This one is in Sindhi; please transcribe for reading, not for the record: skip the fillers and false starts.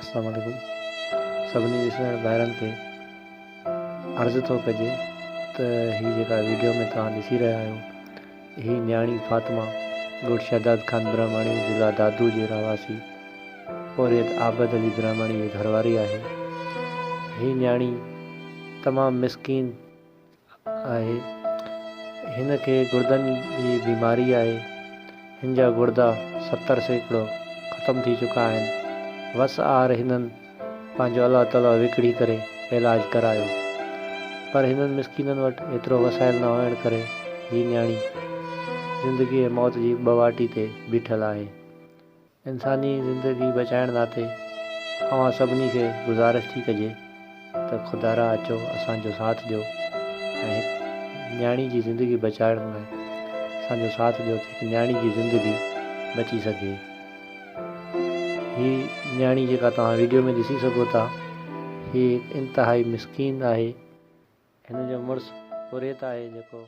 السلام عليڪم سڀني ڏسندڙ ڀائرن کي عرض ٿو ڪجي ته هي جيڪا ويڊيو ۾ توهان ڏسي رهيا آهيو هي نياڻي فاطمه ڳوٺ شهداد خان برهماڻي ضلع دادو جي رهواسي پورهيت عابد علي برهماڻي جي گهرواري آهي هي نياڻي تمام مسڪين آهي. هن کي گڙدن جي بيماري آهي. هن جا گڙدا 70% ختم ٿي چڪا آهن. وس آهر هنن پنهنجو الله تعاليٰ وڪڙي ڪري علاج ڪرايو. پر هنن مسڪينن وٽ ايترو وسائل نه هئڻ ڪري هي نياڻي زندگي ۽ موت جي ٻه واٽي تي بيٺل آهي. انساني زندگي بچائڻ ناتي اوهان سڀني کي گذارش ٿي ڪجي ته خدارا اچو اسان جو ساٿ ڏيو ۽ هڪ نياڻي جي زندگي بچائڻ لاء اسان جو ساٿ ڏيو ته هڪ نياڻي جي زندگي بچي سگهي. هي نياڻي جيڪا توهان ويڊيو ۾ ڏسي سگهو ٿا هي هڪ انتهائي مسڪين آهي. هن جو مڙس پورهيت آهي جيڪو.